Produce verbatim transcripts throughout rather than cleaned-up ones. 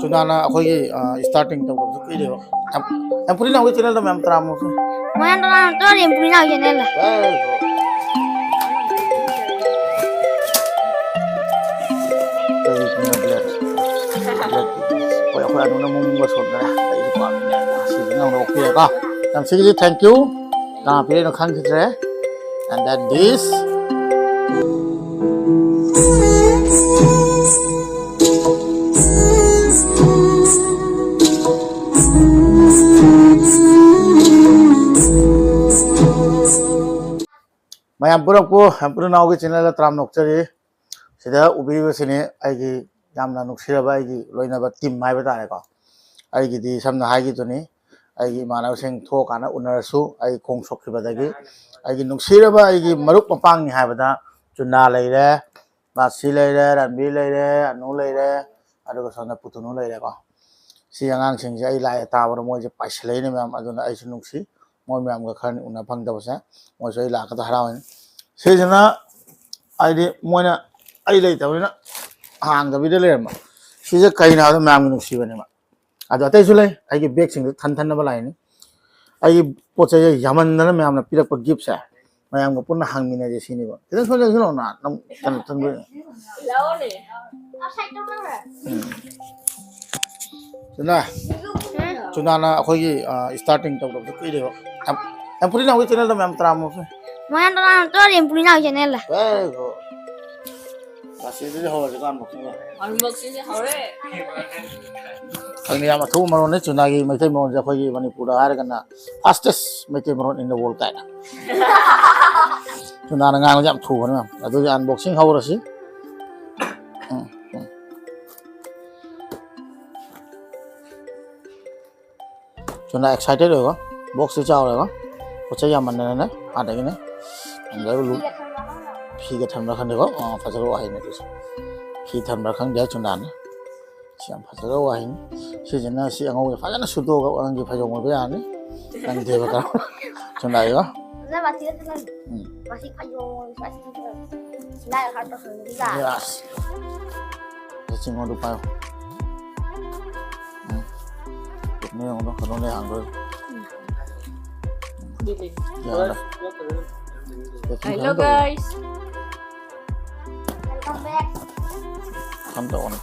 ꯆꯨꯅꯥꯅ ꯑꯩꯈꯣꯏꯒꯤ, ꯑ, starting ꯇꯧꯕꯁꯨ ꯀꯨꯏꯔꯦꯕ꯫ ꯌꯥꯝ, ꯌꯥꯝ ꯐꯨꯔꯤ ꯅꯥꯎꯒꯤ channel ꯗ ꯃꯌꯥꯝ ꯇꯔꯥꯃꯨꯛ꯫ ꯃꯌꯥꯝ ꯇꯔꯥꯃꯨꯛ ꯇꯧꯔꯦ, ꯌꯥꯝ ꯐꯨꯔꯤ ꯅꯥꯎꯒꯤ channel ꯗ꯫ ꯑꯩꯈꯣꯏ, ꯑꯩꯈꯣꯏ ꯑꯗꯨꯅ ꯑꯃꯨꯛ ꯑꯃꯨꯛ ꯁꯣꯟꯈ꯭ꯔꯦ꯫ ꯑꯩꯁꯨ ꯄꯥꯝꯃꯤꯅꯦ꯫ ꯁꯤꯁꯤꯅ ꯑꯃꯨꯛ ꯑꯣꯛꯄꯤꯔꯦꯀꯣ꯫ ꯌꯥꯝ ꯁꯤꯒꯤꯗꯤ thank you꯫ ꯀꯅꯥ ꯄꯤꯔꯛꯏꯅꯣ ꯈꯪꯈꯤꯗ꯭ꯔꯦ꯫ And then this. ꯃꯌꯥꯝ ꯄꯨꯔꯛꯄꯨ, ꯌꯥꯝ ꯄꯨꯔꯛꯅꯥꯎꯒꯤ channel ꯗ ꯇꯔꯥꯝꯅ ꯑꯣꯛꯆꯔꯤ꯫ ꯁꯤꯗ ꯎꯕꯤꯔꯤꯕꯁꯤꯅꯤ ꯑꯩꯒꯤ ꯌꯥꯝꯅ ꯅꯨꯡꯁꯤꯔꯕ ꯑꯩꯒꯤ ꯂꯣꯏꯅꯕ team ꯍꯥꯏꯕ ꯇꯥꯔꯦꯀꯣ꯫ ꯑꯩꯒꯤꯗꯤ ꯁꯝꯅ ꯍꯥꯏꯈꯤꯗꯨꯅꯤ, ꯑꯩꯒꯤ ꯏꯃꯥꯟꯅꯕꯁꯤꯡ ꯊꯣꯛꯑꯀꯥꯟꯗ ꯎꯅꯔꯁꯨ ꯑꯩ ꯈꯣꯡ ꯁꯣꯛꯈꯤꯕꯗꯒꯤ ꯑꯩꯒꯤ ꯅꯨꯡꯁꯤꯔꯕ ꯑꯩꯒꯤ ꯃꯔꯨꯞ ꯃꯄꯥꯡꯅꯤ ꯍꯥꯏꯕꯗ ꯆꯨꯅꯥ ꯂꯩꯔꯦ, ꯃꯥꯁꯤ ꯂꯩꯔꯦ, ꯔꯟꯕꯤꯔ ꯂꯩꯔꯦ, ꯑꯅꯨ ꯂꯩꯔꯦ, ꯑꯗꯨꯒ ꯁꯣꯝꯗ ꯄꯨꯇꯨꯅꯨ ꯂꯩꯔꯦꯀꯣ꯫ ꯁꯤ ꯑꯉꯥꯡꯁꯤꯡꯁꯦ ꯑꯩ ꯂꯥꯛꯑꯦ ꯇꯥꯕꯗ ꯃꯣꯏꯁꯦ ꯄꯥꯏꯁꯤꯜꯂꯛꯏꯅꯦ ꯃꯌꯥꯝ, ꯑꯗꯨꯅ ꯑꯩꯁꯨ ꯅꯨꯡꯁꯤ꯫ ꯃꯣꯏ ꯃꯌꯥꯝꯒ ꯈꯔ ꯎꯅ ꯐꯪꯗꯕꯁꯦ ꯃꯣꯏꯁꯨ ꯑꯩ ꯂꯥꯛꯀꯗ ꯍꯔꯥꯎꯏꯅꯦ꯫ ꯁꯤꯁꯤꯅ ꯍꯥꯏꯗꯤ ꯃꯣꯏꯅ ꯑꯩ ꯂꯩꯇꯕꯅꯤꯅ ꯍꯥꯡꯗꯕꯤꯗ ꯂꯩꯔꯝꯕ꯫ ꯁꯤꯁꯦ ꯀꯩꯅꯣ ꯍꯥꯏꯕꯗ ꯃꯌꯥꯝꯒꯤ ꯅꯨꯡꯁꯤꯕꯅꯦꯕ꯫ ꯑꯗꯣ ꯑꯇꯩꯁꯨ ꯂꯩ, ꯑꯩꯒꯤ bagꯁꯤꯡꯗꯣ ꯊꯟ ꯊꯟꯅꯕ ꯂꯥꯛꯏꯅꯤ꯫ ꯑꯩꯒꯤ ꯄꯣꯠ ꯆꯩꯁꯦ ꯌꯥꯝꯃꯟꯗꯅ ꯃꯌꯥꯝꯅ ꯄꯤꯔꯛꯄ giftꯁꯦ ꯃꯌꯥꯝꯒ ꯄꯨꯟꯅ ꯍꯥꯡꯃꯤꯟꯅꯔꯁꯦ ꯁꯤꯅꯤꯕ꯫ ꯈꯤꯇꯪ ꯁꯣꯝꯗ ꯆꯪꯁꯤꯜꯂꯛꯑꯣ ꯅ, ꯅꯪ ꯀꯩꯅꯣ ꯊꯝꯕ-, ꯎꯝ꯫ ꯆꯨꯅꯥ, ꯆꯨꯅꯥꯅ ꯑꯩꯈꯣꯏꯒꯤ, ꯑ, starting ꯇꯧꯗꯕꯁꯨ ꯀꯨꯏꯔꯦꯕ꯫ ꯌꯥꯝ, ꯌꯥꯝ ꯐꯨꯔꯤ ꯅꯥꯎꯒꯤ channel ꯗ ꯃꯌꯥꯝ ꯇꯔꯥꯃꯨꯛ꯫ ꯃꯌꯥꯝ ꯇꯔꯥꯃꯨꯛ ꯇꯧꯔꯦ, ꯌꯥꯝ ꯐꯨꯔꯤ ꯅꯥꯎꯒꯤ channel ꯗ꯫ Very good꯫ ꯉꯁꯤꯗꯒꯤ ꯍꯧꯔꯁꯤꯀꯣ unboxing꯫ Unboxing ꯁꯦ ꯍꯧꯔꯦ꯫ ꯈꯪꯗꯦ, ꯌꯥꯝ ꯑꯊꯨꯕ ꯃꯔꯣꯟꯅꯤ꯫ ꯆꯨꯅꯥꯒꯤ ꯃꯩꯇꯩ ꯃꯔꯣꯟꯁꯦ ꯑꯩꯈꯣꯏꯒꯤ ꯃꯅꯤꯄꯨꯔꯗ ꯍꯥꯏꯔꯒꯅ fastest ꯃꯩꯇꯩ ꯃꯔꯣꯟ in the world ꯀꯥꯏꯅ꯫ ꯆꯨꯅꯥꯅ ꯉꯥꯡꯕꯁꯦ ꯌꯥꯝ ꯊꯨꯕꯅꯦ ꯃꯌꯥꯝ꯫ ꯑꯗꯨꯗꯤ unboxing ꯍꯧꯔꯁꯤ꯫ ꯎꯝ, ꯎꯝ꯫ ꯆꯨꯅꯥ excited ꯑꯣꯏꯕ꯫ Boxꯁꯤ ꯆꯥꯎꯔꯦꯕ꯫ ꯄꯣꯠ ꯆꯩ ꯌꯥꯝꯃꯟꯗꯅꯅꯦ, ꯑꯥꯗꯒꯤꯅꯦ꯫ ꯑꯗꯨꯗ ꯂꯨ-, ꯐꯤꯒ ꯊꯝꯕ꯭ꯔꯥ ꯈꯪꯗꯦꯀꯣ꯫ ꯑꯣ, ꯐꯖꯕ ꯋꯥꯍꯩꯅꯦ ꯑꯗꯨꯁꯨ꯫ ꯐꯤ ꯊꯝꯕ꯭ꯔꯥ ꯈꯪꯗꯦ ꯆꯨꯅꯥꯅ꯫ ꯁꯤ ꯌꯥꯝ ꯐꯖꯕ ꯋꯥꯍꯩꯅꯤ꯫ ꯁꯤꯁꯤꯅ ꯁꯤ ꯑꯉꯧꯕꯁꯦ ꯐꯖꯅ ꯁꯨꯗꯣꯛꯑꯒ ꯅꯪꯒꯤ ꯐꯩꯖꯣꯝ ꯑꯣꯏꯕ ꯌꯥꯔꯅꯤ꯫ ꯅꯪ ꯗꯦꯕ ꯀꯔꯝ-, ꯆꯨꯅꯥ ꯏꯕ? ꯑꯣꯖꯥ, ꯃꯁꯤ ꯅꯠꯇ꯭ꯔꯣ ꯅꯪ? ꯎꯝ꯫ ꯃꯁꯤ ꯐꯩꯖꯣꯝ ꯑꯣꯏꯕ ꯑꯁꯤ ꯅꯠꯇ꯭ꯔꯣ? ꯁꯤ ꯂꯥꯏ ꯍꯥꯞꯄ ꯈꯪꯗꯦ꯫ Yes꯫ ꯁꯤ ꯆꯤꯡꯉꯣ ꯑꯗꯨ ꯄꯥꯏꯌꯣ꯫ ꯅꯣꯏ ꯌꯦꯡꯉꯨꯗꯣ, ꯀꯩꯅꯣ ꯂꯩ ꯍꯥꯡꯗꯣꯏ꯫ Hello guys. Welcome back. ꯁꯝ ꯇꯧꯑꯣꯅꯦ꯫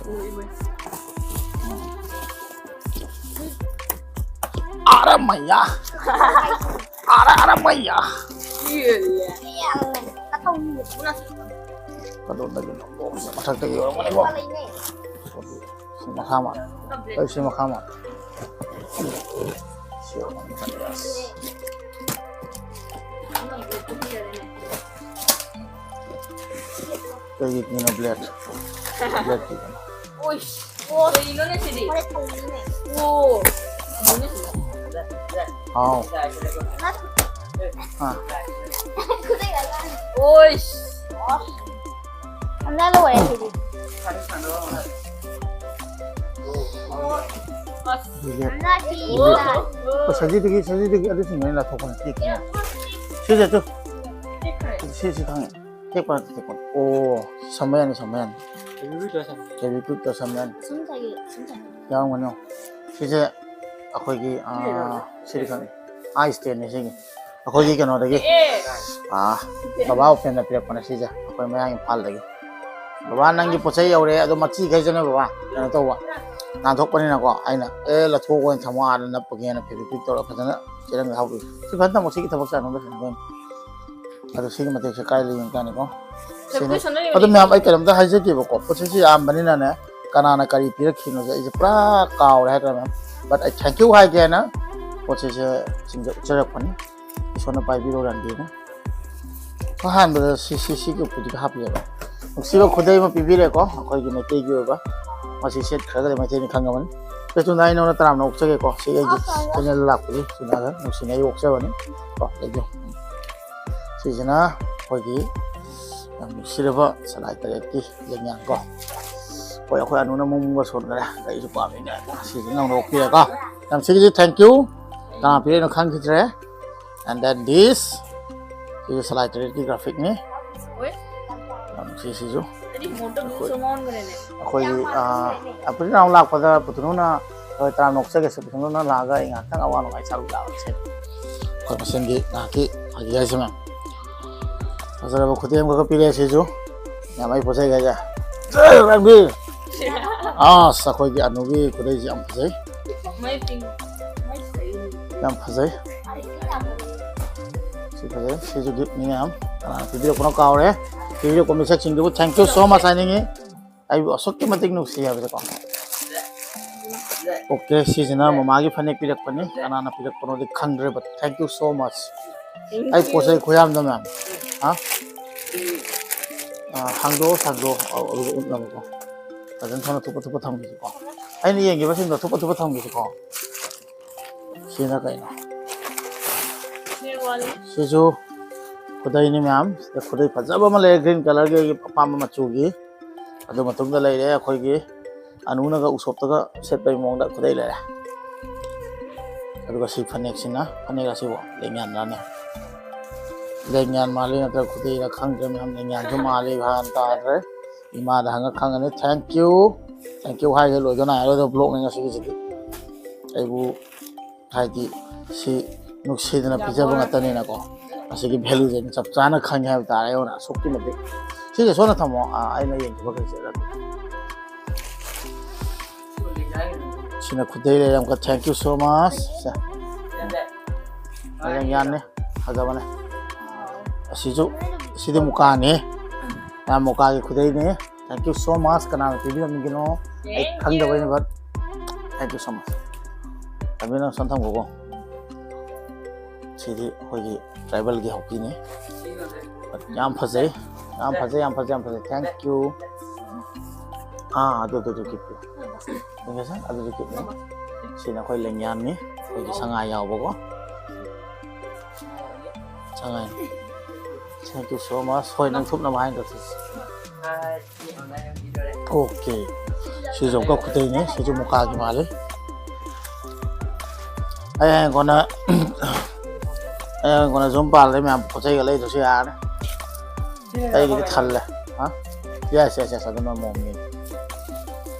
ꯑꯔꯃꯩꯌꯥ꯫ ꯑꯔ ꯑꯔꯃꯩꯌꯥ꯫ ꯀꯗꯣꯝꯗꯒꯤꯅꯣ? ꯃꯊꯛꯇꯒꯤ ꯑꯣꯏꯔꯝꯒꯅꯤꯀꯣ꯫ ꯁꯤ ꯃꯈꯥ ꯃꯥ꯫ ꯑꯩ ꯁꯤ ꯃꯈꯥ ꯃꯥ꯫ ꯁꯤ ꯑꯣꯏꯔꯝꯒꯅꯤ꯫ ꯀꯩꯒꯤꯅꯣ blade? Blade ꯀꯤꯗꯅ꯫ ꯀꯩꯅꯣꯅꯦ ꯁꯤꯗꯤ? ꯑꯣ꯫ ꯍꯥꯎ꯫ ꯑꯥ꯫ ꯑꯣꯏ꯫ ꯑꯝꯅ ꯂꯣꯏꯔꯦ ꯁꯤꯗꯤ꯫ ꯑꯗꯒꯤ ꯑꯣ, ꯁꯖꯤꯗꯒꯤ, ꯁꯖꯤꯗꯒꯤ ꯑꯗꯨꯁꯤꯡꯗꯣ ꯑꯩꯅ ꯂꯥꯊꯣꯛꯄꯅꯦ, ꯇꯦꯛꯈꯤꯅꯦ꯫ ꯁꯤꯁꯦ ꯇꯨ꯫ ꯁꯤ, ꯁꯤ ꯈꯪꯉꯦ꯫ ꯇꯦꯛꯄ ꯅꯠꯇꯦ, ꯇꯦꯛꯄ ꯅꯠꯇꯦ꯫ ꯑꯣ, ꯁꯝꯕ ꯌꯥꯅꯤ, ꯁꯝꯕ ꯌꯥꯅꯤ꯫ Febicol ꯇꯧꯔ ꯁꯝꯕ ꯌꯥꯅꯤ꯫ ꯌꯥꯎꯔꯝꯒꯅꯤ꯫ ꯁꯤꯁꯦ ꯑꯩꯈꯣꯏꯒꯤ, ꯑꯥ, ꯁꯤꯗꯤ ꯈꯪꯉꯦ꯫ Eye stand ꯅꯦ ꯁꯤꯒꯤ꯫ ꯑꯩꯈꯣꯏꯒꯤ ꯀꯩꯅꯣꯗꯒꯤ꯫ ꯑꯥ, ꯕꯕꯥ ꯎꯄꯦꯟꯅ ꯄꯤꯔꯛꯄꯅꯦ ꯁꯤꯁꯦ꯫ ꯑꯩꯈꯣꯏ ꯃꯌꯥꯡ ꯏꯝꯐꯥꯜꯗꯒꯤ꯫ ꯕꯕꯥ, ꯅꯪꯒꯤ ꯄꯣꯠ ꯆꯩ ꯌꯧꯔꯦ, ꯑꯗꯣ ꯃꯆꯤꯈꯩꯁꯤꯅ ꯕꯕꯥ ꯀꯩꯅꯣ ꯇꯧꯕ, ꯅꯥꯟꯊꯣꯛꯄꯅꯤꯅꯀꯣ, ꯑꯩꯅ ꯑꯦ, ꯂꯧꯊꯣꯛꯑꯒ ꯑꯣꯏꯅ ꯊꯝꯃꯣ, ꯑꯥꯗ ꯅꯞꯄꯒꯦꯅ Febicol ꯇꯧꯔꯒ ꯐꯖꯅ ꯆꯦꯔꯪꯗ ꯍꯥꯞꯄꯤ꯫ ꯁꯤ ꯐꯖꯅ ꯊꯝꯃꯣ, ꯁꯤꯒꯤ ꯊꯕꯛ ꯆꯥꯅꯕ ꯂꯣꯏꯁꯤꯟꯗꯣꯏꯅꯤ꯫ ꯑꯗꯣ ꯁꯤꯒꯤ ꯃꯇꯦꯛꯁꯦ ꯀꯥꯏ ꯂꯩ ꯌꯦꯡ ꯇꯥꯅꯤꯀꯣ꯫ ꯁꯤꯅ-, ꯑꯗꯣ ꯃꯌꯥꯝ, ꯑꯩ ꯀꯩꯅꯣꯝꯇ ꯍꯥꯏꯖꯒꯦꯕꯀꯣ, ꯄꯣꯠ ꯆꯩꯁꯦ ꯌꯥꯝꯕꯅꯤꯅꯅꯦ, ꯀꯅꯥꯅ ꯀꯔꯤ ꯄꯤꯔꯛꯈꯤꯕꯅꯣꯁꯦ ꯑꯩꯁꯦ ꯄꯨꯔꯥ ꯀꯥꯎꯔꯦ ꯍꯥꯏꯇꯥꯔꯦ, ꯃꯌꯥꯝ꯫ But ꯑꯩ thank you ꯍꯥꯏꯒꯦ ꯍꯥꯏꯅ ꯄꯣꯠ ꯆꯩꯁꯦ ꯆꯤꯡꯖ-, ꯎꯠꯆꯔꯛꯄꯅꯤ꯫ ꯏꯁꯣꯔꯅ ꯄꯥꯏꯕꯤꯔꯣ, ꯔꯥꯟꯕꯤꯅ꯫ ꯑꯍꯥꯟꯕꯗ ꯁꯤ, ꯁꯤ, ꯁꯤꯒꯤ ꯎꯄꯨꯗꯨꯗ ꯍꯥꯞꯄꯤꯑꯕ꯫ ꯅꯨꯡꯁꯤꯕ ꯈꯨꯗꯩ ꯑꯃ ꯄꯤꯕꯤꯔꯦꯀꯣ, ꯑꯩꯈꯣꯏꯒꯤ ꯃꯩꯇꯩꯒꯤ ꯑꯣꯏꯕ꯫ ꯃꯁꯤ ꯁꯦꯠꯈ꯭ꯔꯒꯗꯤ ꯃꯩꯇꯩꯅ ꯈꯪꯉꯕꯅꯤ꯫ ꯀꯩꯁꯨ ꯅꯥꯏ ꯅꯧꯅ ꯇꯔꯥꯝꯅ ꯑꯣꯛꯆꯒꯦꯀꯣ꯫ ꯁꯤ ꯑꯩꯒꯤ channel ꯂꯥꯛꯄꯒꯤ ꯆꯨꯅꯥꯗ ꯅꯨꯡꯁꯤꯅ ꯑꯩ ꯑꯣꯛꯆꯕꯅꯤ꯫ ꯀꯣ, thank you꯫ ꯁꯤꯁꯤꯅ ꯑꯩꯈꯣꯏꯒꯤ ꯌꯥꯝ ꯅꯨꯡꯁꯤꯔꯕ ꯁꯂꯥꯏ ꯇꯔꯦꯠꯀꯤ ꯂꯦꯡꯌꯥꯟ ꯀꯣ꯫ ꯍꯣꯏ, ꯑꯩꯈꯣꯏ ꯑꯅꯨꯅ ꯃꯨꯝꯒ ꯁꯣꯟꯈ꯭ꯔꯦ꯫ ꯑꯩꯁꯨ ꯄꯥꯝꯃꯤꯅꯦ꯫ ꯁꯤꯁꯤ ꯅꯧꯅ ꯑꯣꯛꯄꯤꯔꯦꯀꯣ꯫ ꯌꯥꯝ ꯁꯤꯒꯤꯁꯤ thank you꯫ ꯀꯅꯥ ꯄꯤꯔꯛꯏꯅꯣ ꯈꯪꯈꯤꯗ꯭ꯔꯦ꯫ And then this, ꯁꯤꯁꯨ ꯁꯂꯥꯏ ꯇꯔꯦꯠꯀꯤ graphic ꯅꯤ꯫ ꯁꯤꯁꯤꯁꯨ ꯑꯩꯈꯣꯏꯒꯤ, ꯑꯥ, ꯑꯄꯨꯟ ꯅꯥꯎ ꯂꯥꯛꯄꯗ ꯄꯨꯊꯨꯅꯨꯅ ꯍꯣꯏ, ꯇꯔꯥꯝꯅ ꯑꯣꯛꯆꯒꯦ꯫ ꯁꯨꯞ ꯁꯨꯝ ꯅꯪ ꯂꯥꯛꯑꯒ ꯑꯩ ꯉꯥꯏꯍꯥꯛꯇꯪ ꯑꯋꯥ ꯅꯨꯡꯉꯥꯏ ꯁꯔꯨꯛ ꯌꯥꯕ ꯁꯦ꯫ ꯑꯩꯈꯣꯏ ꯃꯁꯦꯟꯒꯤ ꯉꯥꯏꯍꯥꯛꯀꯤ ꯐꯥꯒꯤ ꯍꯥꯏꯁꯦ ꯃꯌꯥꯝ꯫ ꯐꯖꯔꯕ ꯈꯨꯗꯩ ꯑꯃꯈꯛꯀ ꯄꯤꯔꯛꯑꯦ ꯁꯤꯁꯨ꯫ ꯌꯥꯝ ꯑꯩ ꯄꯣꯠꯆꯩ ꯍꯥꯏꯁꯦ꯫ ꯔꯟꯕꯤꯔ! ꯑꯁ, ꯑꯩꯈꯣꯏꯒꯤ ꯑꯅꯨꯒꯤ ꯈꯨꯗꯩꯁꯤ ꯌꯥꯝ ꯐꯖꯩ꯫ ꯌꯥꯝ ꯐꯖꯩ꯫ ꯁꯤ ꯐꯖꯩ꯫ ꯁꯤꯁꯨ gift ꯅꯤ ꯃꯌꯥꯝ꯫ ꯀꯅꯥꯅ ꯄꯤꯕꯤꯔꯛꯄꯅꯣ ꯀꯥꯎꯔꯦ꯫ ꯄꯤꯕꯤꯔꯛꯄ ꯃꯤꯁꯛꯁꯤꯡꯗꯨꯕꯨ thank you so much ꯍꯥꯏꯅꯤꯡꯉꯤ꯫ ꯑꯩꯕꯨ ꯑꯁꯨꯛꯀꯤ ꯃꯇꯤꯛ ꯅꯨꯡꯁꯤ ꯍꯥꯏꯕꯁꯦꯀꯣ꯫ Okay, ꯁꯤꯁꯤꯅ ꯃꯃꯥꯒꯤ ꯐꯅꯦꯛ ꯄꯤꯔꯛꯄꯅꯤ꯫ ꯀꯅꯥꯅ ꯄꯤꯔꯛꯄꯅꯣꯗꯤ ꯈꯪꯗ꯭ꯔꯦ, but thank you so much꯫ ꯑꯩ ꯄꯣꯠ ꯆꯩ ꯈꯨꯌꯥꯝꯗꯣ ꯃꯌꯥꯝ꯫ ꯍꯥ? ꯑꯥ, ꯍꯥꯡꯗꯣꯛꯑꯣ, ꯍꯥꯡꯗꯣꯛꯑꯣ꯫ ꯑꯧ, ꯑꯗꯨꯒ ꯎꯠꯅꯕꯀꯣ꯫ ꯐꯖꯅ ꯊꯝꯃꯣ, ꯊꯨꯞꯄ ꯊꯨꯞꯄ ꯊꯝꯈꯤꯁꯤꯀꯣ꯫ ꯑꯩꯅ ꯌꯦꯡꯈꯤꯕꯁꯤꯡꯗꯣ ꯊꯨꯞꯄ ꯊꯨꯞꯄ ꯊꯝꯈꯤꯁꯤꯀꯣ꯫ ꯁꯤꯅ ꯀꯩꯅꯣ? ꯁꯤꯁꯨ ꯈꯨꯗꯩꯅꯤ ꯃꯌꯥꯝ꯫ ꯁꯤꯗ ꯈꯨꯗꯩ ꯐꯖꯕ ꯑꯃ ꯂꯩꯔꯦ, green colour ꯒꯤ, ꯑꯩꯒꯤ ꯑꯄꯥꯝꯕ ꯃꯆꯨꯒꯤ꯫ ꯑꯗꯨ ꯃꯇꯨꯡꯗ ꯂꯩꯔꯦ ꯑꯩꯈꯣꯏꯒꯤ ꯑꯅꯨꯅꯒ ꯎꯁꯣꯞꯇꯒ ꯁꯦꯠꯄꯒꯤ ꯃꯑꯣꯡꯗ ꯈꯨꯗꯩ ꯂꯩꯔꯦ꯫ ꯑꯗꯨꯒ ꯁꯤ ꯐꯅꯦꯛꯁꯤꯅ, ꯐꯅꯦꯛ ꯑꯁꯤꯕꯨ ꯂꯦꯡꯌꯥꯟꯔꯅꯦ? ꯂꯦꯡꯌꯥꯟ ꯃꯥꯜꯂꯤ ꯅꯠꯇ꯭ꯔꯒ ꯈꯨꯗꯩꯔ ꯈꯪꯗ꯭ꯔꯦ ꯃꯌꯥꯝ, ꯂꯦꯡꯌꯥꯟꯁꯨ ꯃꯥꯜꯂꯤ, ꯚꯥꯟ ꯇꯥꯗ꯭ꯔꯦ꯫ ꯏꯃꯥꯗ ꯍꯪꯉ ꯈꯪꯉꯅꯤ꯫ Thank you, thank you ꯍꯥꯏꯔꯒ ꯂꯣꯏꯗꯧ ꯅꯥꯏꯔꯣꯏꯗꯕ vlog ꯅꯤ ꯉꯁꯤꯒꯤꯁꯤꯗꯤ꯫ ꯑꯩꯕꯨ ꯍꯥꯏꯗꯤ ꯁꯤ ꯅꯨꯡꯁꯤꯗꯅ ꯄꯤꯖꯕ ꯉꯥꯛꯇꯅꯤꯅꯀꯣ, ꯑꯁꯤꯒꯤ value ꯁꯦ ꯆꯞ ꯆꯥꯅ ꯈꯪꯉꯦ ꯍꯥꯏꯕ ꯇꯥꯔꯦ꯫ ꯑꯩꯉꯣꯟꯗ ꯑꯁꯨꯛꯀꯤ ꯃꯇꯤꯛ꯫ ꯁꯤꯁꯦ ꯁꯣꯝꯗ ꯊꯝꯃꯣ꯫ ꯑꯥ, ꯑꯩꯅ ꯌꯦꯡꯈꯤꯕ ꯀꯩꯁꯦ꯫ ꯁꯤꯅ ꯈꯨꯗꯩ ꯂꯩꯔꯦ ꯑꯃꯨꯛꯀ꯫ Thank you so much꯫ ꯁꯦ꯫ ꯂꯦꯡꯌꯥꯟꯅꯤ꯫ ꯐꯖꯕꯅꯦ꯫ ꯑꯁꯤꯁꯨ, ꯁꯤꯗꯤ ꯃꯨꯀꯥꯅꯤ꯫ ꯃꯌꯥꯝ ꯃꯨꯀꯥꯒꯤ ꯈꯨꯗꯩꯅꯤ꯫ Thank you so much꯫ ꯀꯅꯥꯅ ꯄꯤꯕꯤꯔꯝꯃꯤꯒꯤꯅꯣ ꯑꯩ ꯈꯪꯗꯕꯩꯅꯦ, but thank you so much꯫ Tamil ꯅꯪ ꯁꯣꯝ ꯊꯝꯈꯣꯀꯣ꯫ ꯁꯤꯗꯤ ꯑꯩꯈꯣꯏꯒꯤ tribal ꯒꯤ ꯍꯣꯀꯤꯅꯤ꯫ ꯌꯥꯝ ꯐꯖꯩ, ꯌꯥꯝ ꯐꯖꯩ, ꯌꯥꯝ ꯐꯖꯩ, ꯌꯥꯝ ꯐꯖꯩ꯫ Thank you꯫ ꯑꯥ, ꯑꯗꯨ, ꯑꯗꯨ, ꯑꯗꯨ gift ꯄꯤꯌꯨ꯫ ꯌꯦꯡꯒꯦꯁꯦ, ꯑꯗꯨꯗꯤ gift ꯅꯤ꯫ ꯁꯤꯅ ꯑꯩꯈꯣꯏ ꯂꯦꯡꯌꯥꯟꯅꯤ, ꯑꯩꯈꯣꯏꯒꯤ ꯁꯉꯥꯏ ꯌꯥꯎꯕꯀꯣ꯫ ꯁꯉꯥꯏ꯫ Thank you so much꯫ ꯍꯣꯏ, ꯅꯪ ꯊꯨꯞꯅꯕ ꯍꯥꯏꯅ ꯇꯧꯁꯤ꯫ Okay꯫ ꯁꯤꯁꯨ ꯑꯃꯨꯛꯀ ꯈꯨꯗꯩꯅꯤ꯫ ꯁꯤꯁꯨ ꯃꯨꯀꯥꯒꯤ ꯃꯥꯜꯂꯤ꯫ ꯑꯩ ꯍꯌꯦꯡ ꯀꯣꯟꯅ, ꯑꯩ ꯍꯌꯦꯡ ꯀꯣꯟꯅ ꯌꯨꯝ ꯄꯥꯜꯂꯗꯤ ꯃꯌꯥꯝ ꯄꯣꯠ ꯆꯩꯒ ꯂꯩꯗ꯭ꯔꯁꯨ ꯌꯥꯔꯅꯤ꯫ ꯑꯩꯒꯤꯗꯤ ꯊꯜꯂꯦ꯫ ꯍꯥ? Yes, yes, yes꯫ ꯑꯗꯨꯅ ꯃꯑꯣꯡꯅꯤ꯫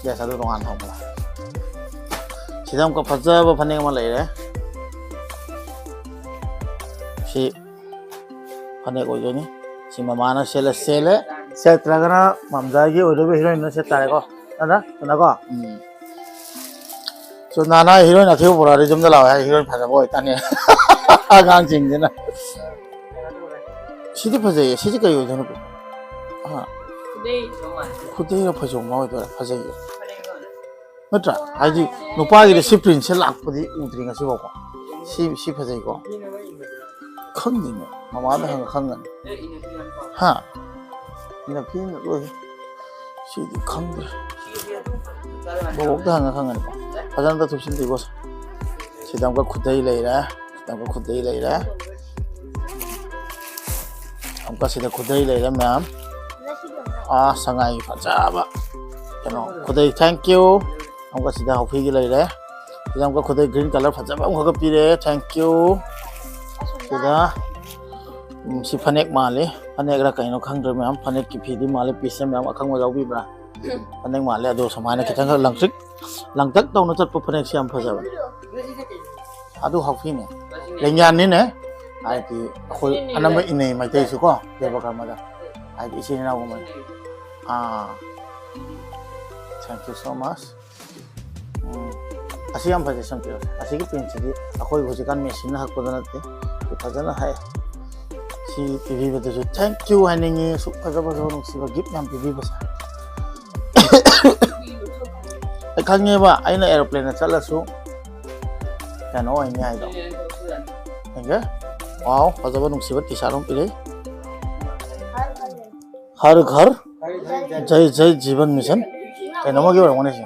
Yes, ꯑꯗꯨ ꯇꯣꯉꯥꯟꯅ ꯊꯝꯈ꯭ꯔꯦ꯫ ꯁꯤꯗ ꯑꯃꯨꯛꯀ ꯐꯖꯕ ꯐꯅꯦꯛ ꯑꯃ ꯂꯩꯔꯦ꯫ ꯁꯤ ꯐꯅꯦꯛ ꯑꯣꯏꯗꯣꯏꯅꯤ꯫ ꯁꯤ ꯃꯃꯥꯅ ꯁꯦꯠꯂ ꯁꯦꯠꯂꯦ, ꯁꯦꯠꯇ꯭ꯔꯒꯅ ꯃꯝꯖꯥꯒꯤ ꯑꯣꯏꯗꯣꯏꯕ ꯍꯤꯔꯣꯏꯟꯗꯨꯅ ꯁꯦꯠ ꯇꯥꯔꯦꯀꯣ꯫ ꯅꯠꯇ꯭ꯔꯥ ꯆꯨꯅꯀꯣ? ꯎꯝ꯫ ꯆꯨꯅꯥꯅ ꯍꯤꯔꯣꯏꯟ ꯑꯊꯤꯕ ꯄꯨꯔꯛꯑꯗꯤ ꯌꯨꯝꯗ ꯂꯥꯛꯑꯣ ꯍꯥꯏ, ꯍꯤꯔꯣꯏꯟ ꯐꯖꯕ ꯑꯣꯏꯇꯥꯅꯤ꯫ ꯑꯉꯥꯡꯁꯤꯡꯁꯤꯅ꯫ ꯁꯤꯗꯤ ꯐꯖꯩꯌꯦ꯫ ꯁꯤꯁꯦ ꯀꯩ ꯑꯣꯏꯗꯣꯏꯅꯣ? ꯑꯥ꯫ ꯈꯨꯗꯩꯔ ꯐꯩꯖꯣꯝ ꯑꯃ ꯑꯣꯏꯗꯣꯏꯔꯥ? ꯐꯖꯩꯌꯦ꯫ ꯅꯠꯇ꯭ꯔꯥ? ꯍꯥꯏꯗꯤ ꯅꯨꯄꯥꯒꯤꯗꯤ ꯁꯤ ꯄ꯭ꯔꯤꯟꯁꯦ ꯂꯥꯛꯄꯗꯤ ꯎꯗ꯭ꯔꯤ ꯉꯁꯤꯐꯥꯎꯀꯣ꯫ ꯁꯤ, ꯁꯤ ꯐꯖꯩꯀꯣ꯫ ꯈꯪꯗꯦꯅꯦ꯫ ꯃꯃꯥꯗ ꯍꯪꯉ ꯈꯪꯒꯅꯤ꯫ ꯍꯥ? ꯏꯅꯐꯤꯅ ꯂꯣꯏ꯫ ꯁꯤꯗꯤ ꯈꯪꯗ꯭ꯔꯦ꯫ ꯕꯣꯕꯣꯛꯇ ꯍꯪꯉ ꯈꯪꯒꯅꯤꯀꯣ꯫ ꯐꯖꯅ ꯑꯝꯇ ꯊꯨꯞꯁꯤꯟꯗꯦ ꯏꯕꯣꯁꯦ꯫ ꯁꯤꯗ ꯑꯃꯨꯛꯀ ꯈꯨꯗꯩ ꯂꯩꯔꯦ꯫ ꯁꯤꯗ ꯑꯃꯨꯛꯀ ꯈꯨꯗꯩ ꯂꯩꯔꯦ꯫ ꯑꯃꯨꯛꯀ ꯁꯤꯗ ꯈꯨꯗꯩ ꯂꯩꯔꯦ ꯃꯌꯥꯝ꯫ ꯑꯥ, ꯁꯉꯥꯏ ꯐꯖꯕ꯫ ꯀꯩꯅꯣ, ꯈꯨꯗꯩ, thank you꯫ ꯑꯃꯨꯛꯀ ꯁꯤꯗ ꯍꯥꯎꯐꯤꯒꯤ ꯂꯩꯔꯦ꯫ ꯁꯤꯗ ꯑꯃꯨꯛꯀ ꯈꯨꯗꯩ green colour ꯐꯖꯕ ꯑꯃꯈꯛꯀ ꯄꯤꯔꯦ, thank you꯫ ꯁꯤꯗ, ꯎꯝ, ꯁꯤ ꯐꯅꯦꯛ ꯃꯥꯜꯂꯤ꯫ ꯐꯅꯦꯛꯔ ꯀꯩꯅꯣ ꯈꯪꯗ꯭ꯔꯦ ꯃꯌꯥꯝ꯫ ꯐꯅꯦꯛꯀꯤ ꯐꯤꯗꯤ ꯃꯥꯜꯂꯤ꯫ ꯄꯤꯁꯁꯦ ꯃꯌꯥꯝ ꯑꯈꯪꯕ ꯌꯥꯎꯕꯤꯕ꯭ꯔꯥ? ꯐꯅꯦꯛ ꯃꯥꯜꯂꯦ꯫ ꯑꯗꯣ ꯁꯨꯃꯥꯏꯅ ꯈꯤꯇꯪꯈꯛ ꯂꯪꯇ꯭ꯔꯤꯛ, ꯂꯪꯇꯛ ꯇꯧꯅ ꯆꯠꯄ ꯐꯅꯦꯛꯁꯦ ꯌꯥꯝ ꯐꯖꯕꯅꯦ꯫ ꯑꯗꯨ ꯍꯥꯎꯐꯤꯅꯦ꯫ ꯂꯦꯡꯌꯥꯟꯅꯤꯅꯦ꯫ ꯍꯥꯏꯗꯤ ꯑꯩꯈꯣꯏ ꯑꯅꯝꯕ ꯏꯟꯅꯩ ꯃꯩꯇꯩꯁꯨ ꯀꯣ, ꯗꯦꯕ ꯀꯔꯃꯗ꯫ ꯍꯥꯏꯗꯤ ꯏꯆꯤꯟ ꯏꯅꯥꯎꯒꯨꯝꯕꯅꯤ꯫ ꯑꯥ, thank you so much꯫ ꯎꯝ, ꯑꯁꯤ ꯌꯥꯝ ꯐꯖꯩ, ꯁꯝ ꯄꯤꯔꯛꯑꯣ꯫ ꯑꯁꯤꯒꯤ ꯄ꯭ꯔꯤꯟꯁꯤꯗꯤ ꯑꯩꯈꯣꯏ ꯍꯧꯖꯤꯛꯀꯥꯟ ꯃꯦꯆꯤꯟꯅ ꯍꯛꯄꯗ ꯅꯠꯇꯦ, ꯐꯖꯅ ꯍꯛꯑꯦ꯫ ꯁꯤ ꯄꯤꯕꯤꯕꯗꯁꯨ thank you ꯍꯥꯏꯅꯤꯡꯉꯤ꯫ ꯑꯁꯨꯛ ꯐꯖ ꯐꯖꯕ ꯅꯨꯡꯁꯤꯕ gift ꯌꯥꯝ ꯄꯤꯕꯤꯕꯁꯦ꯫ ꯑꯩ ꯈꯪꯉꯦꯕ, ꯑꯩꯅ aeroplane ꯗ ꯆꯠꯂꯁꯨ ꯀꯩꯅꯣ ꯑꯣꯏꯅꯤ ꯍꯥꯏꯗꯣ꯫ ꯌꯦꯡꯒꯦ꯫ Wow, ꯐꯖꯕ ꯅꯨꯡꯁꯤꯕ T-shirt ꯑꯃ ꯄꯤꯔꯛꯏ꯫ ꯍꯔ ꯘꯔ ꯖꯜ ꯖꯜ ꯖꯤꯕꯟ ꯃꯤꯁꯟ꯫ ꯀꯩꯅꯣꯝꯃꯒꯤ ꯑꯣꯏꯔꯝꯒꯅꯤ ꯁꯤ꯫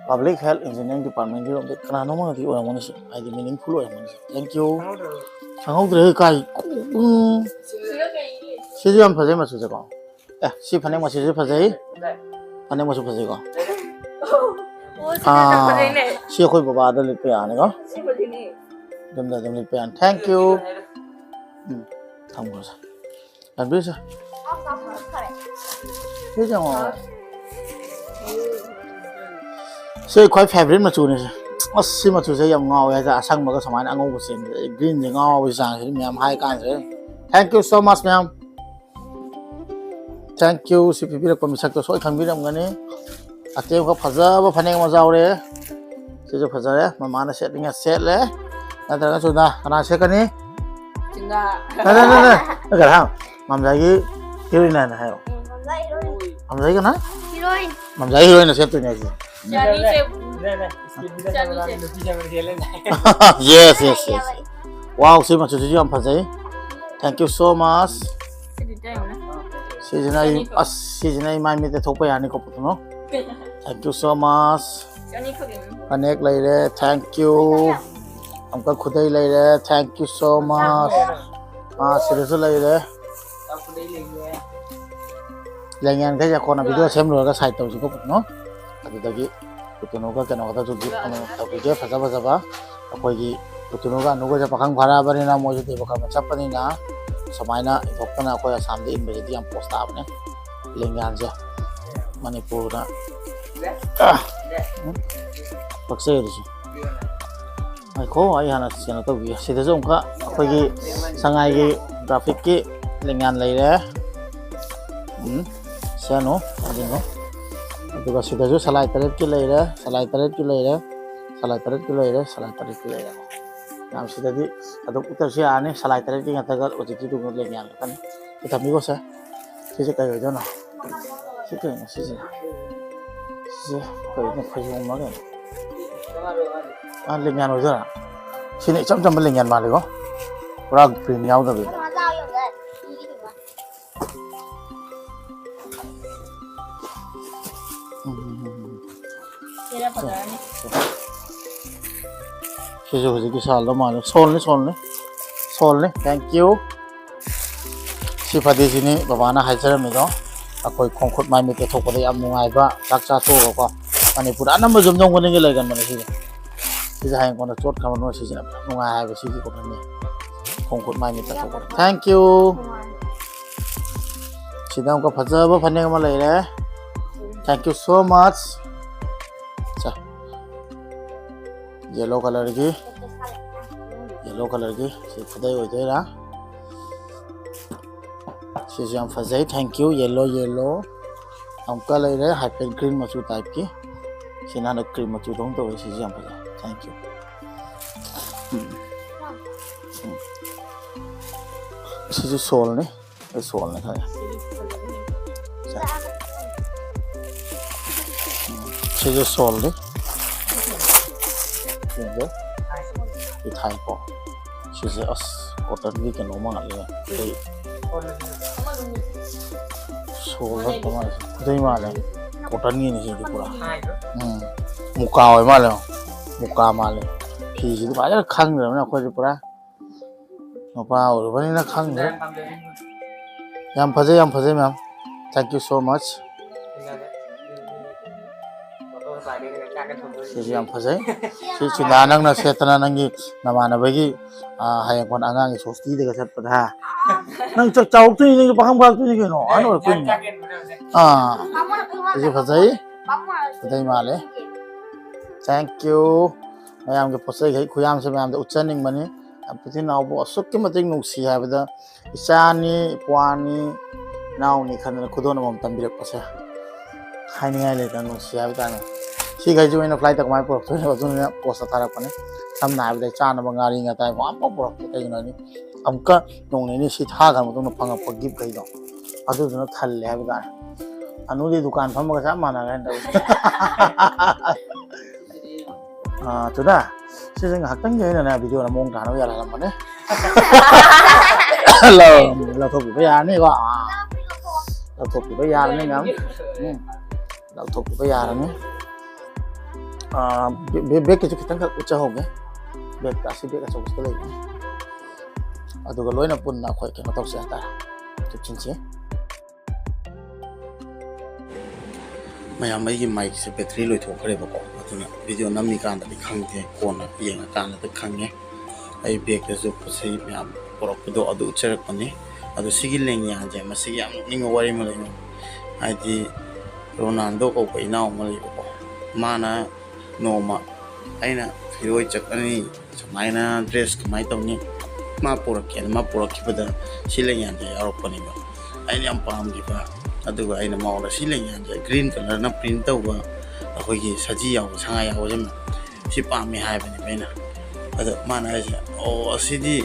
Public Health Engineering Department ꯀꯤ ꯔꯣꯝꯗ ꯀꯅꯥꯅꯣꯝꯃꯒꯤ ꯑꯣꯏꯔꯝꯒꯅꯤ ꯁꯤ꯫ ꯍꯥꯏꯗꯤ meaningful ꯑꯣꯏꯔꯝꯒꯅꯤ ꯁꯤ꯫ Thank you꯫ ꯈꯪꯍꯧꯗ꯭ꯔꯦ ꯀꯥꯏ꯫ ꯎꯝ꯫ ꯁꯤꯁꯨ ꯌꯥꯝ ꯐꯖꯩ ꯃꯆꯨꯁꯦꯀꯣ꯫ ꯑꯦ, ꯁꯤ ꯐꯅꯦꯛ ꯃꯆꯨꯁꯦ ꯐꯖꯩ꯫ ꯐꯅꯦꯛ ꯃꯆꯨ ꯐꯖꯩꯀꯣ꯫ ꯑꯥ, ꯁꯤ ꯑꯩꯈꯣꯏ ꯕꯕꯥꯗ ꯂꯤꯠꯄ ꯌꯥꯅꯤꯀꯣ꯫ ꯌꯨꯝꯗ ꯑꯗꯨꯝ ꯂꯤꯠꯄ ꯌꯥꯅꯤ꯫ Thank you꯫ ꯎꯝ, ꯊꯝꯈ꯭ꯔꯣꯁꯦ꯫ ꯌꯥꯕꯤꯔꯁꯦ꯫ ꯁꯤꯁꯦ ꯌꯦꯡꯉꯣ꯫ ꯁꯤ ꯈ꯭ꯋꯥꯏ favorite ꯃꯆꯨꯅꯦ ꯁꯦ꯫ ꯑꯁ, ꯁꯤ ꯃꯆꯨꯁꯦ ꯌꯥꯝ ꯉꯥꯎꯋꯦ ꯍꯥꯏꯇꯥꯔꯦ, ꯑꯁꯪꯕꯒ ꯁꯨꯃꯥꯏꯅ ꯑꯉꯧꯕ ꯆꯦꯟꯕꯁꯦ꯫ ꯑꯩ greenꯁꯦ ꯉꯥꯎꯕꯒꯤ ꯆꯥꯡꯁꯤꯗꯤ ꯃꯌꯥꯝ ꯍꯥꯏ ꯀꯥꯟꯁꯤꯗ꯫ Thank you so much ꯃꯌꯥꯝ꯫ Thank you꯫ ꯁꯤ ꯄꯤꯕꯤꯔꯛꯄ ꯃꯤꯁꯛꯇꯣ ꯁꯣꯏ ꯈꯪꯕꯤꯔꯝꯒꯅꯤ꯫ ꯑꯇꯦꯛꯄ ꯐꯖꯕ ꯐꯅꯦꯛ ꯑꯃ ꯌꯥꯎꯔꯦ꯫ ꯁꯤꯁꯨ ꯐꯖꯔꯦ꯫ ꯃꯃꯥꯅ ꯁꯦꯠꯅꯤꯡꯉ ꯁꯦꯠꯂꯦ꯫ ꯅꯠꯇ꯭ꯔꯒꯁꯨ ꯅ-, ꯀꯅꯥ ꯁꯦꯠꯀꯅꯤ? ꯆꯤꯡꯒꯥ꯫ ꯅ, ꯅ, ꯅ, ꯅ꯫ ꯅꯪ ꯀꯅꯥ? ꯃꯥꯝꯖꯥꯒꯤ heroine ꯍꯥꯏꯅ ꯍꯥꯏꯌꯣ꯫ ꯃꯥꯝꯖꯥ heroine꯫ ꯃꯥꯝꯖꯥꯒꯤ ꯀꯅꯥ? Heroine꯫ ꯃꯥꯝꯖꯥꯒꯤ heroineꯅ ꯁꯦꯠꯇꯣꯏꯅꯦ ꯑꯩꯁꯦ꯫ ꯆꯥꯅꯨꯁꯦ꯫ ꯅꯦ, ꯅꯦ, ꯁ꯭ꯀꯤꯟꯒꯤꯗ ꯆꯥꯅꯨꯁꯦ꯫ ꯀꯦꯃꯦꯔꯥꯒꯤ ꯅꯨꯄꯤ camera ꯍꯦꯜꯂꯦꯅꯦ꯫ Yes, yes, yes꯫ Wow, ꯁꯤ ꯃꯆꯨꯁꯤꯁꯨ ꯌꯥꯝ ꯐꯖꯩ꯫ Thank you so much꯫ ꯁꯤꯗꯤ ꯇꯥꯏꯌꯣꯅꯦ꯫ ꯁꯤꯁꯤꯅ ꯑꯩ, ꯆꯅꯤ ꯈꯛ꯫ ꯑꯁ, ꯁꯤꯁꯤꯅ ꯑꯩ ꯃꯥꯏ ꯃꯤꯠꯇ ꯊꯣꯛꯄ ꯌꯥꯅꯤꯀꯣ, ꯄꯨꯇꯨꯅꯨ? Thank you so much꯫ ꯆꯅꯤ ꯈꯛ ꯌꯦꯡꯉꯨ꯫ ꯐꯅꯦꯛ ꯂꯩꯔꯦ, thank you꯫ ꯑꯃꯨꯛꯀ ꯈꯨꯗꯩ ꯂꯩꯔꯦ, thank you so much꯫ ꯑꯥ, ꯁꯤꯗꯁꯨ ꯂꯩꯔꯦ꯫ ꯂꯦꯡꯌꯥꯟꯈꯩꯁꯦ ꯀꯣꯟꯅ video ꯁꯦꯝ ꯂꯣꯏꯔꯒ side ꯇꯧꯁꯤꯀꯣ, ꯄꯨꯇꯨꯅꯨ꯫ ꯑꯗꯨꯗꯒꯤ ꯄꯨꯇꯨꯅꯨꯒ ꯀꯩꯅꯣꯒꯗꯁꯨ gift ꯑꯃꯃꯝ ꯇꯧꯕꯤꯒꯦ, ꯐꯖ ꯐꯖꯕ꯫ ꯑꯩꯈꯣꯏꯒꯤ ꯄꯨꯇꯨꯅꯨꯒ ꯑꯅꯨꯒꯁꯦ ꯄꯥꯈꯪ ꯐꯥꯔꯛꯑꯕꯅꯤꯅ, ꯃꯣꯏꯁꯨ ꯗꯦꯕ ꯀꯔꯃ ꯆꯠꯄꯅꯤꯅ, ꯁꯨꯃꯥꯏꯅ ꯏꯟꯊꯣꯛꯇꯅ ꯑꯩꯈꯣꯏ ꯑꯁꯥꯝꯗ ꯏꯟꯕꯁꯤꯗꯤ ꯌꯥꯝ ꯄꯣꯁ ꯇꯥꯕꯅꯦ꯫ ꯂꯦꯡꯌꯥꯟꯁꯦ ꯃꯅꯤꯄꯨꯔꯗ, ꯑ, ꯎꯝ, ꯄꯛꯆꯩ ꯑꯗꯨꯁꯨ꯫ ꯉꯥꯏꯈꯣ, ꯑꯩ ꯍꯥꯟꯅ ꯀꯩꯅꯣ ꯇꯧꯈꯤꯒꯦ꯫ ꯁꯤꯗꯁꯨ ꯑꯃꯨꯛꯀ ꯑꯩꯈꯣꯏꯒꯤ ꯁꯉꯥꯏꯒꯤ ꯒ꯭ꯔꯥꯐꯤꯛꯀꯤ ꯂꯦꯡꯌꯥꯟ ꯂꯩꯔꯦ꯫ ꯎꯝ, ꯁꯦꯅꯨ, ꯑꯗꯨꯅꯨ꯫ ꯑꯗꯨꯒ ꯁꯤꯗꯁꯨ ꯁꯂꯥꯏ ꯇꯔꯦꯠꯀꯤ ꯂꯩꯔꯦ, ꯁꯂꯥꯏ ꯇꯔꯦꯠꯀꯤ ꯂꯩꯔꯦ, ꯁꯂꯥꯏ ꯇꯔꯦꯠꯀꯤ ꯂꯩꯔꯦ, ꯁꯂꯥꯏ ꯇꯔꯦꯠꯀꯤ ꯂꯩꯔꯦ꯫ ꯌꯥꯝ ꯁꯤꯗꯗꯤ ꯑꯗꯨꯝ ꯎꯠꯇ꯭ꯔꯁꯨ ꯌꯥꯔꯅꯤ, ꯁꯂꯥꯏ ꯇꯔꯦꯠꯀꯤ ꯉꯥꯛꯇꯒ ꯍꯧꯖꯤꯛꯀꯤꯗꯨ ꯂꯦꯡꯌꯥꯟ ꯈꯛꯇꯅꯤ꯫ ꯁꯤ ꯊꯝꯕꯤꯈꯣꯁꯦ꯫ ꯁꯤꯁꯦ ꯀꯩ ꯑꯣꯏꯗꯣꯏꯅꯣ? ꯁꯤ ꯀꯩꯅꯣ ꯁꯤꯁꯦ? ꯁꯤꯁꯦ ꯀꯩꯅꯣ? ꯐꯩꯖꯣꯝꯂ ꯀꯩꯅꯣ? ꯑꯥ, ꯂꯦꯡꯌꯥꯟ ꯑꯣꯏꯗꯣꯏꯔꯥ? ꯁꯤꯅ ꯏꯆꯝ ꯆꯝꯕ ꯂꯦꯡꯌꯥꯟ ꯃꯥꯜꯂꯤꯀꯣ? ꯄꯨꯔꯥ print ꯌꯥꯎꯗꯕꯤꯗ꯫ ꯎꯝ, ꯎꯝ, ꯎꯝ, ꯎꯝ꯫ ꯁꯤꯅ ꯐꯖꯔꯅꯤ꯫ ꯁꯤꯁꯨ ꯍꯧꯖꯤꯛꯀꯤ ꯁꯥꯜꯗꯣ ꯃꯥꯜꯂꯦ꯫ ꯁꯣꯜꯅꯤ, ꯁꯣꯜꯅꯤ꯫ ꯁꯣꯜꯅꯤ꯫ Thank you꯫ ꯁꯤ ꯐꯗꯤꯁꯤꯅꯤ ꯕꯕꯥꯅ ꯍꯥꯏꯖꯔꯝꯃꯤꯗꯣ꯫ ꯑꯩꯈꯣꯏ ꯈꯣꯡ ꯈꯨꯠ ꯃꯥꯏ ꯃꯤꯠ ꯇꯩꯊꯣꯛꯄꯗ ꯌꯥꯝ ꯅꯨꯡꯉꯥꯏꯕ, ꯆꯥꯛ ꯆꯥ ꯇꯣꯛꯑꯒꯀꯣ꯫ ꯃꯅꯤꯄꯨꯔꯗ ꯑꯅꯝꯕ ꯌꯨꯝꯊꯣꯡ ꯈꯨꯗꯤꯡꯒꯤ ꯂꯩꯒꯟꯕꯅꯦ ꯁꯤꯁꯦ꯫ ꯁꯤꯁꯦ ꯍꯌꯦꯡ ꯀꯣꯟꯅ ꯆꯣꯠꯈ꯭ꯔꯕ ꯃꯇꯨꯡꯗ ꯁꯤꯖꯤꯟꯅꯕ ꯌꯥꯝ ꯅꯨꯡꯉꯥꯏ ꯍꯥꯏꯕ ꯁꯤꯒꯤ ꯀꯣꯟꯅꯅꯤ꯫ ꯈꯣꯡ ꯈꯨꯠ ꯃꯥꯏ ꯃꯤꯠ ꯇꯥꯊꯣꯛꯄꯗ꯫ Thank you꯫ ꯁꯤꯗ ꯑꯃꯨꯛꯀ ꯐꯖꯕ ꯐꯅꯦꯛ ꯑꯃ ꯂꯩꯔꯦ꯫ Thank you so much꯫ ꯁꯦ, ꯌꯦꯜꯂꯣ ꯀꯂꯔꯒꯤ, ꯌꯦꯜꯂꯣ ꯀꯂꯔꯒꯤ ꯁꯤ ꯈꯨꯗꯩ ꯑꯣꯏꯗꯣꯏꯔꯥ? ꯁꯤꯁꯨ ꯌꯥꯝ ꯐꯖꯩ, thank you. ꯌꯦꯜꯂꯣ, ꯌꯦꯜꯂꯣ ꯑꯃꯨꯛꯀ ꯂꯩꯔꯦ, ꯍꯥꯏꯐꯦꯠ ꯒ꯭ꯔꯤꯟ ꯃꯆꯨ ꯇꯥꯏꯞꯀꯤ꯫ ꯁꯤꯅ ꯍꯟꯗꯛ ꯀ꯭ꯔꯤꯝ ꯃꯆꯨꯗꯧꯅ ꯇꯧꯋꯦ, ꯁꯤꯁꯨ ꯌꯥꯝ ꯐꯖꯩ, thank you. ꯎꯝ꯫ ꯎꯝ꯫ ꯁꯤꯁꯨ ꯁꯣꯜꯅꯤ꯫ ꯑꯩ ꯁꯣꯜꯅꯤ ꯈꯪꯉꯦ꯫ ꯁꯤꯁꯨ ꯁꯣꯜꯅꯤ꯫ ꯌꯦꯡꯒꯦ꯫ ꯏꯊꯥꯏꯀꯣ꯫ ꯁꯤꯁꯦ ꯑꯁ ꯀꯣꯇꯟꯒꯤ ꯀꯩꯅꯣ ꯃꯥꯜꯂꯦ꯫ ꯑꯩꯈꯣꯏ ꯁꯣꯜ ꯅꯠꯇ ꯃꯥꯜꯂꯦ꯫ ꯈꯨꯗꯩ ꯃꯥꯜꯂꯦ꯫ ꯀꯣꯇꯟꯒꯤꯅꯤ ꯁꯤꯗꯤ ꯄꯨꯔꯥ꯫ ꯎꯝ꯫ ꯃꯨꯀꯥ ꯑꯣꯏ ꯃꯥꯜꯂꯦ꯫ ꯃꯨꯀꯥ ꯃꯥꯜꯂꯦ꯫ ꯐꯤꯁꯤꯗꯤ ꯐꯖꯅ ꯈꯪꯗ꯭ꯔꯕꯅꯤꯅ ꯑꯩꯈꯣꯏꯗꯤ ꯄꯨꯔꯥ ꯅꯨꯄꯥ ꯑꯣꯏꯔꯨꯕꯅꯤꯅ ꯈꯪꯗ꯭ꯔꯦ꯫ ꯌꯥꯝ ꯐꯖꯩ, ꯌꯥꯝ ꯐꯖꯩ, ma'am. Thank you so much. ꯁꯤꯁꯨ ꯌꯥꯝ ꯐꯖꯩ꯫ ꯁꯤ ꯆꯨꯟꯗꯥ ꯅꯪꯅ ꯁꯦꯠꯇꯅ ꯅꯪꯒꯤ ꯅꯃꯥꯟꯅꯕꯒꯤ, ꯑ, ꯍꯌꯦꯡ ꯀꯣꯟꯅ ꯑꯉꯥꯡꯒꯤ ꯁꯣꯁꯇꯤꯗꯒ ꯆꯠꯄꯗ, ꯍꯥ? ꯅꯪ ꯆꯥꯛ ꯆꯥꯎꯔꯛꯇꯣꯏꯅꯤ, ꯅꯪꯁꯨ ꯄꯥꯈꯪ ꯐꯥꯔꯛꯇꯣꯏꯅꯤ ꯀꯩꯅꯣ, ꯑꯍꯟ ꯑꯣꯏꯔꯛꯇꯣꯏꯅꯤ꯫ ꯑꯥ, ꯁꯤꯁꯨ ꯐꯖꯩ꯫ ꯐꯖꯩ ꯃꯥꯜꯂꯦ꯫ Thank you꯫ ꯃꯌꯥꯝꯒꯤ ꯄꯣꯠ ꯆꯩꯈꯩ ꯈꯨꯌꯥꯝꯁꯦ ꯃꯌꯥꯝꯗ ꯎꯠꯆꯅꯤꯡꯕꯅꯤ꯫ ꯌꯥꯝ ꯊꯤꯅ ꯅꯥꯎꯕ ꯑꯁꯨꯛꯀꯤ ꯃꯇꯤꯛ ꯅꯨꯡꯁꯤ ꯍꯥꯏꯕꯗ, ꯏꯆꯥꯅꯤ, ꯏꯄ꯭ꯋꯥꯅꯤ, ꯏꯅꯥꯎꯅꯤ ꯈꯟꯗꯅ ꯈꯨꯗꯣꯜ ꯑꯃꯃꯝ ꯇꯝꯕꯤꯔꯛꯄꯁꯦ ꯍꯥꯏꯅꯤꯡꯉꯥꯏ ꯂꯩꯇꯅ ꯅꯨꯡꯁꯤ ꯍꯥꯏꯕ ꯇꯥꯔꯦ꯫ ꯁꯤꯈꯩꯁꯦ ꯑꯣꯏꯅ flight ꯇ ꯀꯃꯥꯏꯅ ꯄꯨꯔꯛꯇꯣꯏꯅꯣ? ꯑꯗꯨꯅ post ꯇ ꯊꯥꯔꯛꯄꯅꯦ꯫ ꯁꯝꯅ ꯍꯥꯏꯔꯕꯗ, ꯆꯥꯅꯕ ꯉꯥꯔꯤ ꯉꯇꯥꯏ ꯑꯃꯐꯥꯎ ꯄꯨꯔꯛꯇꯦ꯫ ꯀꯩꯒꯤꯅꯣ ꯍꯥꯏꯗꯤ, ꯑꯃꯨꯛꯀ ꯅꯣꯡ ꯅꯤꯅꯤ ꯁꯤ ꯊꯥꯈ꯭ꯔ ꯃꯇꯨꯡꯗ ꯐꯪꯉꯛꯄ gift ꯈꯩꯗꯣ ꯑꯗꯨꯗꯨꯅ ꯊꯜꯂꯦ ꯍꯥꯏꯕ ꯇꯥꯔꯦ꯫ ꯑꯅꯨꯗꯤ ꯗꯨꯀꯥꯟ ꯐꯝꯃꯒ ꯆꯞ ꯃꯥꯟꯅꯔꯦ ꯍꯟꯗꯛ꯫ ꯑꯥ, ꯆꯨꯗꯥ, ꯁꯤꯁꯦ ꯉꯥꯏꯍꯥꯛꯇꯪꯒꯤ ꯑꯣꯏꯅꯅꯦ video ꯗ ꯃꯑꯣꯡ ꯇꯥꯅꯕ ꯌꯥꯜꯍꯜꯂꯝꯕꯅꯦ꯫ ꯂꯧ-, ꯂꯧꯊꯣꯛꯄꯤꯕ ꯌꯥꯔꯅꯤꯀꯣ? ꯑꯥ, ꯂꯧꯊꯣꯛꯄꯤꯕ ꯌꯥꯔꯅꯤ, ma'am꯫ ꯎꯝ, ꯂꯧꯊꯣꯛꯄꯤꯕ ꯌꯥꯔꯅꯤ꯫ ꯑꯥ, ꯕꯦ-, ꯕꯦ-, bag ꯀꯤꯁꯨ ꯈꯤꯇꯪꯈꯛ ꯎꯠꯆꯍꯧꯒꯦ꯫ Bag ꯇ ꯑꯁꯤ bag ꯑꯆꯧꯕꯁꯤꯗ ꯂꯩꯕꯅꯤ꯫ ꯑꯗꯨꯒ ꯂꯣꯏꯅ ꯄꯨꯟꯅ ꯑꯩꯈꯣꯏ ꯀꯩꯅꯣ ꯇꯧꯁꯦ ꯍꯥꯏꯇꯥꯔꯦ, ꯊꯨꯞꯆꯤꯟꯁꯤ꯫ ꯃꯌꯥꯝ, ꯑꯩꯒꯤ mic ꯁꯦ battery ꯂꯣꯏꯊꯣꯛꯈ꯭ꯔꯦꯕꯀꯣ, ꯑꯗꯨꯅ video ꯅꯝꯃꯤꯀꯥꯟꯗꯗꯤ ꯈꯪꯗꯦ, ꯀꯣꯟꯅ ꯌꯦꯡꯉꯀꯥꯟꯗꯗꯤ ꯈꯪꯉꯦ꯫ ꯑꯩ bag ꯇꯁꯨ ꯄꯣꯠ ꯆꯩ ꯃꯌꯥꯝ ꯄꯨꯔꯛꯄꯗꯣ ꯑꯗꯨ ꯎꯠꯆꯔꯛꯄꯅꯤ꯫ ꯑꯗꯣ ꯁꯤꯒꯤ ꯂꯦꯡꯌꯥꯟꯁꯦ, ꯃꯁꯤꯒꯤ ꯌꯥꯝ ꯅꯣꯛꯅꯤꯡꯕ ꯋꯥꯔꯤ ꯑꯃ ꯂꯩꯅꯦ꯫ ꯍꯥꯏꯗꯤ, ꯔꯣꯅꯥꯜꯗꯣ ꯀꯧꯕ ꯏꯅꯥꯎ ꯑꯃ ꯂꯩꯕꯀꯣ, ꯃꯥꯅ ꯅꯣꯡꯃ ꯑꯩꯅ ꯐꯤꯔꯣꯏ ꯆꯠꯀꯅꯤ, ꯁꯨꯃꯥꯏꯅ ꯗ꯭ꯔꯦꯁ ꯀꯃꯥꯏꯅ ꯇꯧꯅꯤ, ꯃꯥ ꯄꯨꯔꯛꯀꯦꯅ ꯃꯥ ꯄꯨꯔꯛꯈꯤꯕꯗ ꯁꯤ ꯂꯦꯡꯌꯥꯟꯁꯦ ꯌꯥꯎꯔꯛꯄꯅꯦꯕ꯫ ꯑꯩꯅ ꯌꯥꯝ ꯄꯥꯝꯈꯤꯕ, ꯑꯗꯨꯒ ꯑꯩꯅ ꯃꯉꯣꯟꯗ ꯁꯤ ꯂꯦꯡꯌꯥꯟꯁꯦ ꯒ꯭ꯔꯤꯟ ꯀꯂꯔꯅ ꯄ꯭ꯔꯤꯟ ꯇꯧꯕ, ꯑꯩꯈꯣꯏꯒꯤ ꯁꯖꯤ ꯌꯥꯎꯕ, ꯁꯉꯥꯏ ꯌꯥꯎꯕꯁꯤꯃ ꯁꯤ ꯄꯥꯝꯃꯤ ꯍꯥꯏꯕꯅꯦꯕ ꯑꯩꯅ꯫ ꯑꯗꯣ ꯃꯥꯅ ꯍꯥꯏꯁꯦ, "ꯑꯣ, ꯑꯁꯤꯗꯤ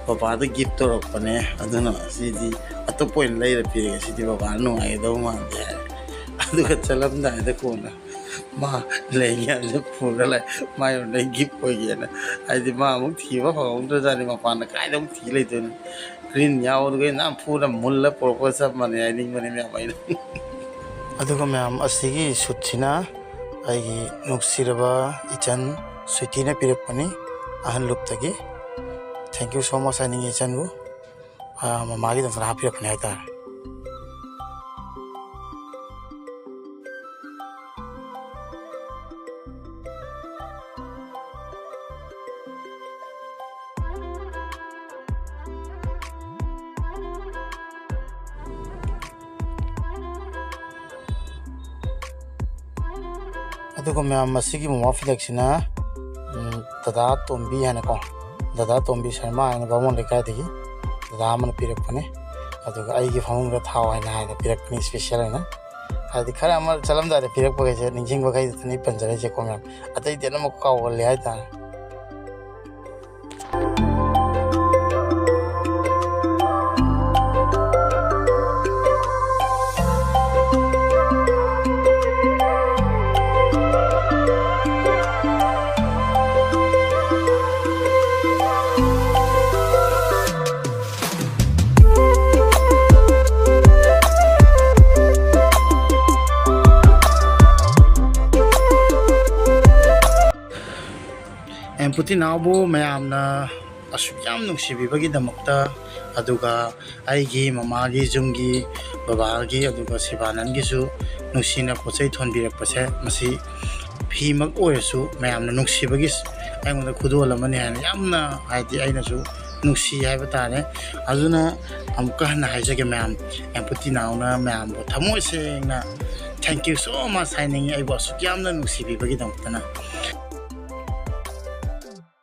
ꯕꯕꯥꯗ ꯒꯤꯐ ꯇꯧꯔꯛꯄꯅꯦ, ꯑꯗꯨꯅ ꯑꯁꯤꯗꯤ ꯑꯇꯣꯞꯄ ꯑꯣꯏꯅ ꯂꯩꯔ ꯄꯤꯔꯒꯦ, ꯁꯤꯗꯤ ꯕꯕꯥꯅ ꯅꯨꯡꯉꯥꯏꯒꯗꯧ ꯃꯥꯟꯗꯦ" ꯍꯥꯏꯔꯦ꯫ ꯑꯗꯨꯒ ꯆꯠꯂꯝꯗꯥꯏꯗ ꯀꯣꯟꯅ ꯃꯥ ꯂꯩꯉꯩꯗ ꯄꯨꯔ ꯂꯥꯛꯑꯦ, ꯃꯥꯏ ꯑꯣꯏꯅ ꯒꯤꯐ ꯑꯣꯏꯒꯦꯅ꯫ ꯍꯥꯏꯗꯤ ꯃꯥ ꯑꯃꯨꯛ ꯊꯤꯕ ꯐꯪꯍꯧꯗ꯭ꯔꯖꯥꯠꯅꯤ, ꯃꯄꯥꯟꯗ ꯀꯥꯏꯗ ꯑꯃꯨꯛ ꯊꯤ ꯂꯩꯗꯣꯏꯅꯣ? ꯒ꯭ꯔꯤꯟ ꯌꯥꯎꯕꯗꯨꯒ ꯅꯝꯐꯨꯗ ꯃꯨꯜꯂ ꯄꯨꯔꯛꯄꯒ ꯆꯞ ꯃꯥꯟꯅꯩ ꯍꯥꯏꯅꯤꯡꯕꯅꯤ ꯃꯌꯥꯝ ꯑꯩꯅ꯫ ꯑꯗꯨꯒ ꯃꯌꯥꯝ, ꯑꯁꯤꯒꯤ ꯁꯨꯠꯁꯤꯅ ꯑꯩꯒꯤ ꯅꯨꯡꯁꯤꯔꯕ ꯏꯆꯟ ꯁ꯭ꯋꯤꯇꯤꯅ ꯄꯤꯔꯛꯄꯅꯤ, ꯑꯍꯟ ꯂꯨꯞꯇꯒꯤ꯫ Thank you so much ꯍꯥꯏꯅꯤꯡꯉꯤ ꯏꯆꯟꯕꯨ꯫ ꯑ, ꯃꯃꯥꯒꯤꯗꯃꯛꯇ ꯍꯥꯞꯄꯤꯔꯛꯄꯅꯦ ꯍꯥꯏꯇꯥꯔꯦ꯫ ꯑꯗꯨꯒ ꯃꯌꯥꯝ, ꯃꯁꯤꯒꯤ ꯃꯣꯝꯄꯥꯛ ꯐꯤꯗꯛꯁꯤꯅ, ꯎꯝ, ꯗꯗꯥ ꯇꯣꯝꯕꯤ ꯍꯥꯏꯅꯀꯣ, ꯗꯗꯥ ꯇꯣꯝꯕꯤ ꯁꯔꯃ ꯍꯥꯏꯅ ꯕꯥꯃꯣꯟ ꯂꯩꯀꯥꯏꯗꯒꯤ ꯗꯗꯥ ꯑꯃꯅ ꯄꯤꯔꯛꯄꯅꯦ꯫ ꯑꯗꯨꯒ ꯑꯩꯒꯤ ꯐꯃꯨꯡꯗ ꯊꯥꯎ ꯍꯥꯏꯅ ꯍꯥꯏꯅ ꯄꯤꯔꯛꯄꯅꯤ special ꯑꯣꯏꯅ꯫ ꯍꯥꯏꯗꯤ ꯈꯔ ꯑꯃ ꯆꯠꯂꯝꯗꯥꯏꯗ ꯄꯤꯔꯛꯄꯈꯩꯁꯦ ꯅꯤꯡꯁꯤꯡꯕꯈꯩꯗꯨꯅꯤ ꯄꯟꯖꯔꯛꯏꯁꯦꯀꯣ ꯃꯌꯥꯝ꯫ ꯑꯇꯩꯗꯤ ꯑꯅꯝꯕ ꯀꯥꯎꯒꯜꯂꯦ ꯍꯥꯏꯇꯥꯔꯦ꯫ ꯑꯦꯝ ꯄꯨꯇꯤ ꯅꯥꯎꯕꯨ ꯃꯌꯥꯝꯅ ꯑꯁꯨꯛ ꯌꯥꯝ ꯅꯨꯡꯁꯤꯕꯤꯕꯒꯤꯗꯃꯛꯇ, ꯑꯗꯨꯒ ꯑꯩꯒꯤ ꯃꯃꯥꯒꯤ ꯌꯨꯝꯒꯤ ꯕꯕꯥꯒꯤ, ꯑꯗꯨꯒ ꯁꯤꯕꯥꯅꯟꯒꯤꯁꯨ ꯅꯨꯡꯁꯤꯅ ꯄꯣꯠ ꯆꯩ ꯊꯣꯟꯕꯤꯔꯛꯄꯁꯦ, ꯃꯁꯤ ꯐꯤꯃꯛ ꯑꯣꯏꯔꯁꯨ ꯃꯌꯥꯝꯅ ꯅꯨꯡꯁꯤꯕꯒꯤ ꯑꯩꯉꯣꯟꯗ ꯈꯨꯗꯣꯜ ꯑꯃꯅꯤ ꯍꯥꯏꯅ ꯌꯥꯝꯅ, ꯍꯥꯏꯗꯤ, ꯑꯩꯅꯁꯨ ꯅꯨꯡꯁꯤ ꯍꯥꯏꯕ ꯇꯥꯔꯦ꯫ ꯑꯗꯨꯅ ꯑꯃꯨꯛꯀ ꯍꯟꯅ ꯍꯥꯏꯖꯒꯦ ꯃꯌꯥꯝ, ꯑꯦꯝꯄꯇꯤ ꯅꯥꯎꯅ ꯃꯌꯥꯝꯕꯨ ꯊꯃꯣꯏ ꯁꯦꯡꯅ thank you so much ꯍꯥꯏꯅꯤꯡꯉꯤ, ꯑꯩꯕꯨ ꯑꯁꯨꯛ ꯌꯥꯝꯅ ꯅꯨꯡꯁꯤꯕꯤꯕꯒꯤꯗꯃꯛꯇꯅ꯫